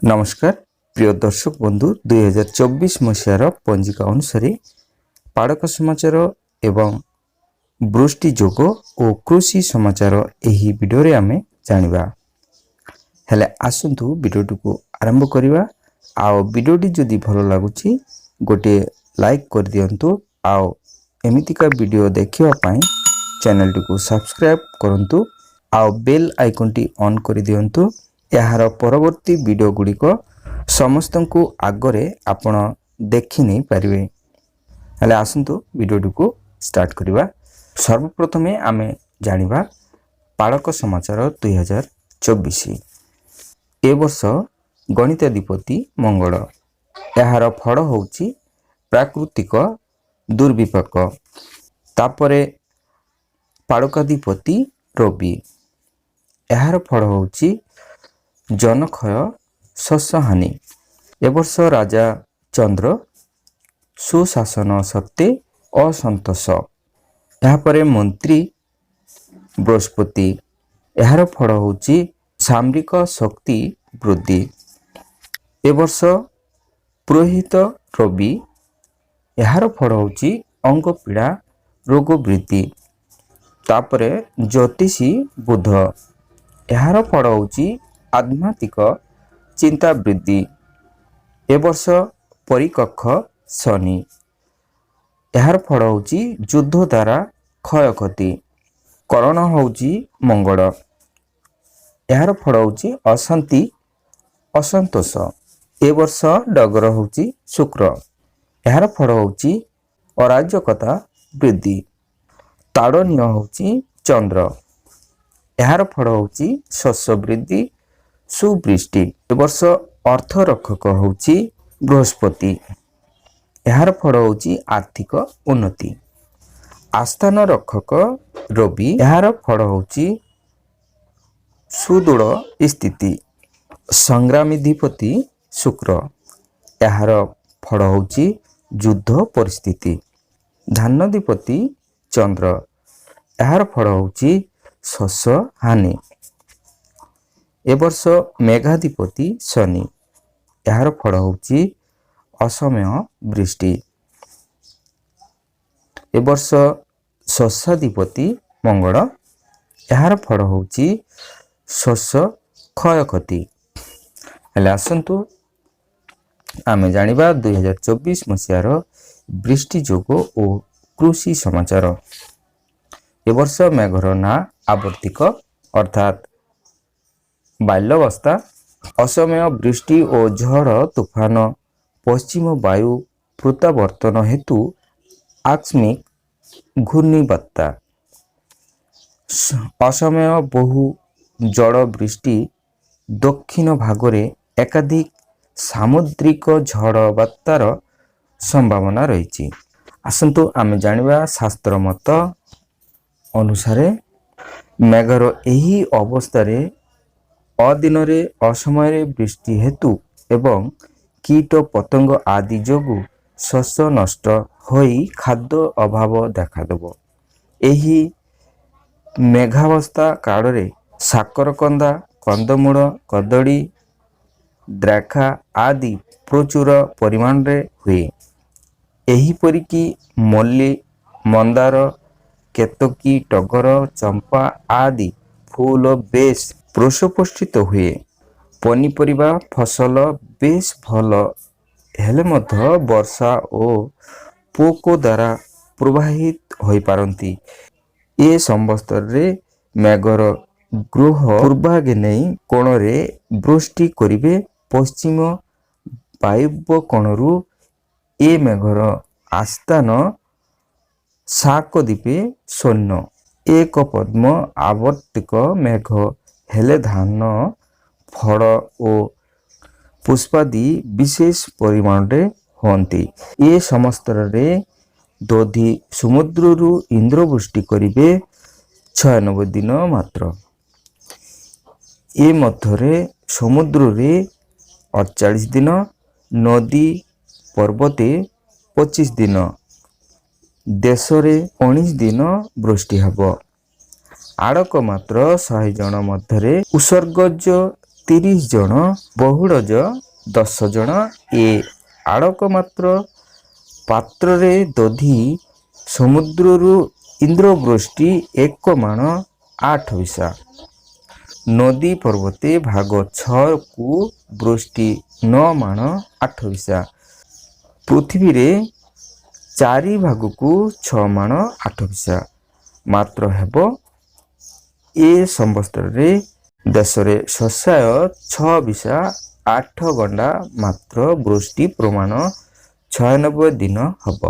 ନମସ୍କାର ପ୍ରିୟ ଦର୍ଶକ ବନ୍ଧୁ, 2024 ମସିହାର ପଞ୍ଜିକା ଅନୁସାରେ ପାଳକ ସମାଚାର ଏବଂ ବୃଷ୍ଟି ଯୋଗ ଓ କୃଷି ସମାଚାର ଏହି ଭିଡ଼ିଓରେ ଆମେ ଜାଣିବା। ହେଲେ ଆସନ୍ତୁ, ଭିଡ଼ିଓଟିକୁ ଆରମ୍ଭ କରିବା। ଆଉ ଭିଡ଼ିଓଟି ଯଦି ଭଲ ଲାଗୁଛି, ଗୋଟିଏ ଲାଇକ୍ କରିଦିଅନ୍ତୁ ଆଉ ଏମିତିକା ଭିଡ଼ିଓ ଦେଖିବା ପାଇଁ ଚ୍ୟାନେଲଟିକୁ ସବସ୍କ୍ରାଇବ୍ କରନ୍ତୁ ଆଉ ବେଲ୍ ଆଇକନ୍ଟି ଅନ୍ କରିଦିଅନ୍ତୁ। ଏହାର ପରବର୍ତ୍ତୀ ଭିଡ଼ିଓ ଗୁଡ଼ିକ ସମସ୍ତଙ୍କୁ ଆଗରେ ଆପଣ ଦେଖି ନେଇପାରିବେ। ହେଲେ ଆସନ୍ତୁ, ଭିଡ଼ିଓଟିକୁ ଷ୍ଟାର୍ଟ କରିବା। ସର୍ବପ୍ରଥମେ ଆମେ ଜାଣିବା ପାଳକ ସମାଚାର 2024। ଏ ବର୍ଷ ଗଣିତାଧିପତି ମଙ୍ଗଳ। ଏହାର ଫଳ ହେଉଛି ପ୍ରାକୃତିକ ଦୁର୍ବିପାକ। ତାପରେ ପାଳକାଧିପତି ରବି। ଏହାର ଫଳ ହେଉଛି ଜନକ୍ଷୟ, ଶସ୍ୟହାନି। ଏ ବର୍ଷ ରାଜା ଚନ୍ଦ୍ର, ସୁଶାସନ ସତ୍ତ୍ୱେ ଅସନ୍ତୋଷ। ଏହାପରେ ମନ୍ତ୍ରୀ ବୃହସ୍ପତି। ଏହାର ଫଳ ହେଉଛି ସାମରିକ ଶକ୍ତି ବୃଦ୍ଧି। ଏ ବର୍ଷ ପୁରୋହିତ ରବି। ଏହାର ଫଳ ହେଉଛି ଅଙ୍ଗପୀଡ଼ା, ରୋଗ ବୃଦ୍ଧି। ତାପରେ ଜ୍ୟୋତିଷୀ ବୁଧ। ଏହାର ଫଳ ହେଉଛି ଆଧ୍ୟାତ୍ମିକ ଚିନ୍ତା ବୃଦ୍ଧି। ଏ ବର୍ଷ ପରିକକ୍ଷ ଶନି। ଏହାର ଫଳ ହେଉଛି ଯୁଦ୍ଧ ଦ୍ୱାରା କ୍ଷୟକ୍ଷତି। କରଣ ହେଉଛି ମଙ୍ଗଳ। ଏହାର ଫଳ ହେଉଛି ଅଶାନ୍ତି, ଅସନ୍ତୋଷ। ଏ ବର୍ଷ ଡଗର ହେଉଛି ଶୁକ୍ର। ଏହାର ଫଳ ହେଉଛି ଅରାଜକତା ବୃଦ୍ଧି। ତାଡ଼ନୀୟ ହେଉଛି ଚନ୍ଦ୍ର। ଏହାର ଫଳ ହେଉଛି ଶସ୍ୟ ବୃଦ୍ଧି, ସୁବୃଷ୍ଟି। ଏ ବର୍ଷ ଅର୍ଥରକ୍ଷକ ହେଉଛି ବୃହସ୍ପତି। ଏହାର ଫଳ ହେଉଛି ଆର୍ଥିକ ଉନ୍ନତି। ଆସ୍ଥାନ ରକ୍ଷକ ରବି। ଏହାର ଫଳ ହେଉଛି ସୁଦୃଢ଼ ସ୍ଥିତି। ସଂଗ୍ରାମାଧିପତି ଶୁକ୍ର। ଏହାର ଫଳ ହେଉଛି ଯୁଦ୍ଧ ପରିସ୍ଥିତି। ଧାନ୍ୟାଧିପତି ଚନ୍ଦ୍ର। ଏହାର ଫଳ ହେଉଛି ଶସ୍ୟ ହାନି। ଏ ବର୍ଷ ମେଘାଧିପତି ଶନି। ଏହାର ଫଳ ହେଉଛି ଅସମୟ ବୃଷ୍ଟି। ଏ ବର୍ଷ ଶସ୍ୟାଧିପତି ମଙ୍ଗଳ। ଏହାର ଫଳ ହେଉଛି ଶସ୍ୟ କ୍ଷୟକ୍ଷତି। ହେଲେ ଆସନ୍ତୁ, ଆମେ ଜାଣିବା 2024 ମସିହାର ବୃଷ୍ଟି ଯୋଗ ଓ କୃଷି ସମାଚାର। ଏ ବର୍ଷ ମେଘର ନାଁ ଆବର୍ତ୍ତିକ, ଅର୍ଥାତ୍ ବାଲ୍ୟାବସ୍ଥା। ଅସମୟ ବୃଷ୍ଟି ଓ ଝଡ଼ ତୁଫାନ, ପଶ୍ଚିମ ବାୟୁ ପ୍ରତ୍ୟାବର୍ତ୍ତନ ହେତୁ ଆକସ୍ମିକ ଘୂର୍ଣ୍ଣିବାତ୍ୟା, ଅସମୟ ବହୁ ଜଳ ବୃଷ୍ଟି, ଦକ୍ଷିଣ ଭାଗରେ ଏକାଧିକ ସାମୁଦ୍ରିକ ଝଡ଼ ବାତ୍ୟାର ସମ୍ଭାବନା ରହିଛି। ଆସନ୍ତୁ, ଆମେ ଜାଣିବା ଶାସ୍ତ୍ର ମତ ଅନୁସାରେ ମେଘର ଏହି ଅବସ୍ଥାରେ ଅଦିନରେ ଅସମୟରେ ବୃଷ୍ଟି ହେତୁ ଏବଂ କୀଟ ପତଙ୍ଗ ଆଦି ଯୋଗୁଁ ଶସ୍ୟ ନଷ୍ଟ ହୋଇ ଖାଦ୍ୟ ଅଭାବ ଦେଖାଦେବ। ଏହି ମେଘାବସ୍ଥା କାଳରେ ସାକରକନ୍ଦା, କନ୍ଦମୂଳ, କଦଳୀ, ଦ୍ରାକ୍ଷା ଆଦି ପ୍ରଚୁର ପରିମାଣରେ ହୁଏ। ଏହିପରିକି ମଲ୍ଲି, ମନ୍ଦାର, କେତକୀ, ଟଗର, ଚମ୍ପା ଆଦି ଫୁଲ ବେଶ ପ୍ରସ୍ଫୁଟିତ ହୁଏ। ପନିପରିବା ଫସଲ ବେଶ ଭଲ ହେଲେ ମଧ୍ୟ ବର୍ଷା ଓ ପୋକ ଦ୍ୱାରା ପ୍ରଭାବିତ ହୋଇପାରନ୍ତି। ଏ ସମ୍ବତ୍ସରରେ ମେଘର ଗୃହ ପୂର୍ବାଗ୍ନେୟ କୋଣରେ ବୃଷ୍ଟି କରିବେ। ପଶ୍ଚିମ ବାୟବ୍ୟ କୋଣରୁ ଏ ମେଘର ଆସ୍ଥାନ ଶାକଦ୍ୱୀପେ ସୈନ୍ୟ। ଏକ ପଦ୍ମ ଆବର୍ତ୍ତିକ ମେଘ ହେଲେ ଧାନ, ଫଳ ଓ ପୁଷ୍ପାଦି ବିଶେଷ ପରିମାଣରେ ହୁଅନ୍ତି। ଏ ସମ୍ବତ୍ସରରେ ଦଧି ସମୁଦ୍ରରୁ ଇନ୍ଦ୍ରବୃଷ୍ଟି କରିବେ 96 ଦିନ ମାତ୍ର। ଏ ମଧ୍ୟରେ ସମୁଦ୍ରରେ 48 ଦିନ, ନଦୀ ପର୍ବତେ 25 ଦିନ, ଦେଶରେ 19 ଦିନ ବୃଷ୍ଟି ହେବ। ଆଡ଼କ ମାତ୍ର 100 ଜଣ ମଧ୍ୟରେ ଉତ୍ସର୍ଗଜ 30 ଜଣ, ବହୁଡ଼ଜ 10 ଜଣ, ଏ ଆଡ଼କ ମାତ୍ର ପାତ୍ରରେ ଦଧି ସମୁଦ୍ରରୁ ଇନ୍ଦ୍ରବୃଷ୍ଟି 1 ମାଣ 8 ବିସା, ନଦୀ ପର୍ବତେ ଭାଗ 6କୁ ବୃଷ୍ଟି 9 ମାଣ 8 ବିସା, ପୃଥିବୀରେ 4 ଭାଗକୁ 6 ମାଣ 8 ବିସା ମାତ୍ର ହେବ। ଏ ସମ୍ବତ୍ସରରେ ଦେଶରେ ଶସ୍ୟ 6 ବିସା 8 ଗଣ୍ଡା ମାତ୍ର ବୃଷ୍ଟି ପ୍ରମାଣ 96 ଦିନ ହେବ।